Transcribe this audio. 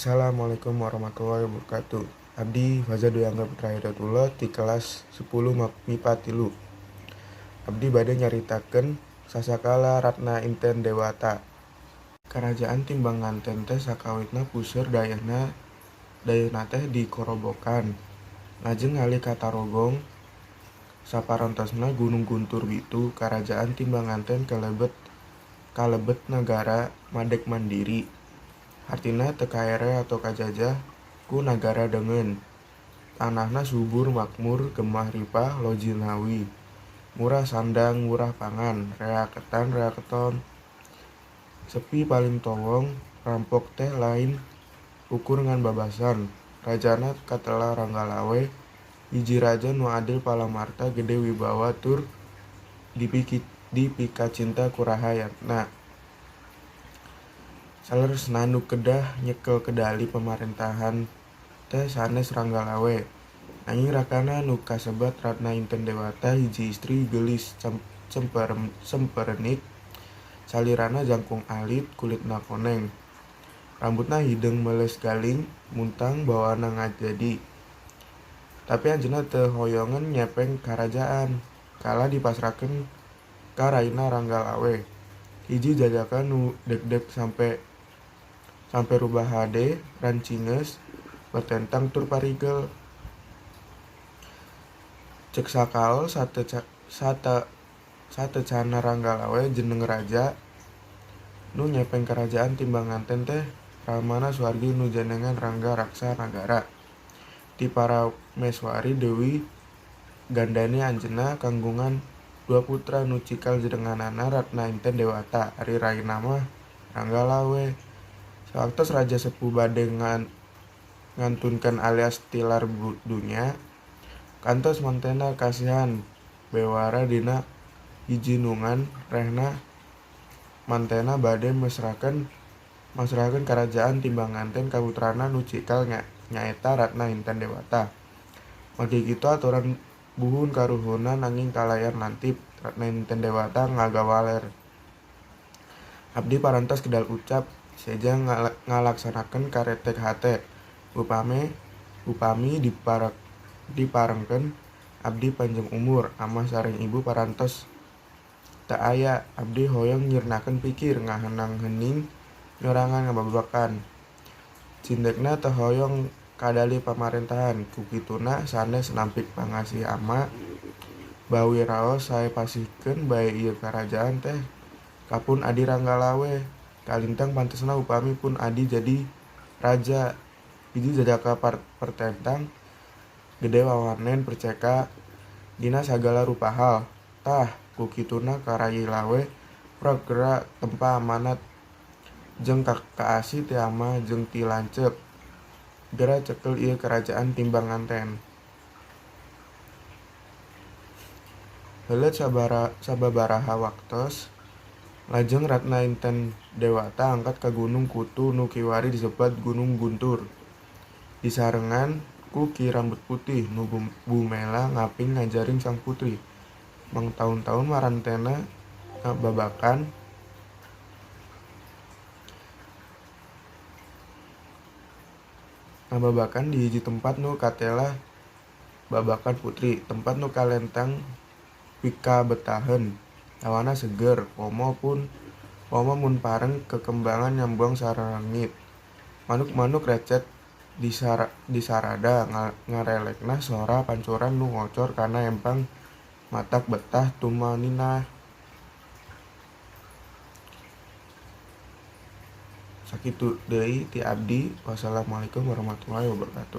Assalamualaikum warahmatullahi wabarakatuh. Abdi Faza Dwi Angga Putra Hidayatullah ti kelas 10 MIPA 3. Abdi bade nyaritakeun Sasakala Ratna Inten Dewata. Karajaan Timbanganten teh sakawitna puseur dayeuhna teh di Korobokan. Lajeng ngalih ka Tarogong saparantosna Gunung Guntur bitu. Karajaan Timbanganten kalebet nagara madeg mandiri. Hartina teu kaere atau kajajah ku nagara deungeun. Tanahna subur makmur gemah ripah loh jinawi. Murah sandang murah pangan, rea ketan rea keton. Sepi paling towong, rampok teh lain ukur ngan babasan. Rajana katelah Ranggalawe, hiji raja nu adil palamarta gede wibawa tur dipikacinta ku rahayatna. Saleresna nu kedah nyekel kendali pamarentahan teh sanes Ranggalawe, nanging rakana nu kasebat Ratna Inten Dewata, hiji istri geulis cemperenik, salirana jangkung alit, kulitna koneng. Rambutna hideung meuleus galing, muntang bawaanna ngajadi. Tapi anjeunna teu hoyongeun nyepeng karajaan, kalah dipasrahkeun ka raina Ranggalawe. Hiji jajaka nu degdeg sampe rubah hade, rancingeus, pertentang tur parigel. Ceuk sakaol sateuacanna Ranggalawe jeneng raja nu nyepeng karajaan Timbanganten teh ramana suwargi nu jenengan Rangga Raksa Nagara. Ti Parameswari Dewi Gandani anjeunna kagungan dua putra nu cikal jenenganana Ratna Inten Dewata, ari raina mah Ranggalawe. Sawaktos raja sepuh bade ngantunkeun alias tilar dunya, kantos mantena kasihan bewara dina jijinungan rehna mantena bade masrahkeun karajaan Timbanganten ka putrana nu cikal nyaeta Ratna Inten Dewata. Margi kitu aturan buhun karuhunna nanging kalayar lantip, Ratna Inten Dewata ngagawaler. Abdi parantos kedal ucap seja ngalaksanakeun karetek hate. Upami diparengkeun abdi panjang umur, amah sareng ibu parantos teu aya. Abdi hoyong nyirnakeun pikir, ngahenang hening nyorangan ngababakan. Cindekna teu hoyong kadali pamarentahan, ku kituna sanes nampik pangasih ama. Bawi raos sae pasihkeun bae ieu karajaan teh ka pun adi Ranggalawe. Kalintang pantesna upami pun adi jadi raja. Hiji jajaka pertentang gede wawanen perceka dina sagala rupa hal. Tah ku kituna karayi lawe prag gera tempa amanat jeung kaasi ti ama jeung ti lanceuk. Gera cekel ieu karajaan Timbanganten. Heuleut sababaraha waktos, lajeng Ratna Inten Dewata angkat ka Gunung Kutu nu kiwari disebat Gunung Guntur. Disarengan ku Ki Rambut Putih nu bumela ngaping ngajarin sang putri. Mangtaun-taun marantena ngababakan di hiji tempat nu katelah Babakan Putri, tempat nu kalentang pikabetaheun. Hawana seger, komo mun pareng kekembangan nyambuang sarengit. Manuk-manuk recet disarada ngarelekna sora pancuran nu ngocor kana empang matak betah tumaninah. Sakitu deui ti abdi. Wassalamualaikum warahmatullahi wabarakatuh.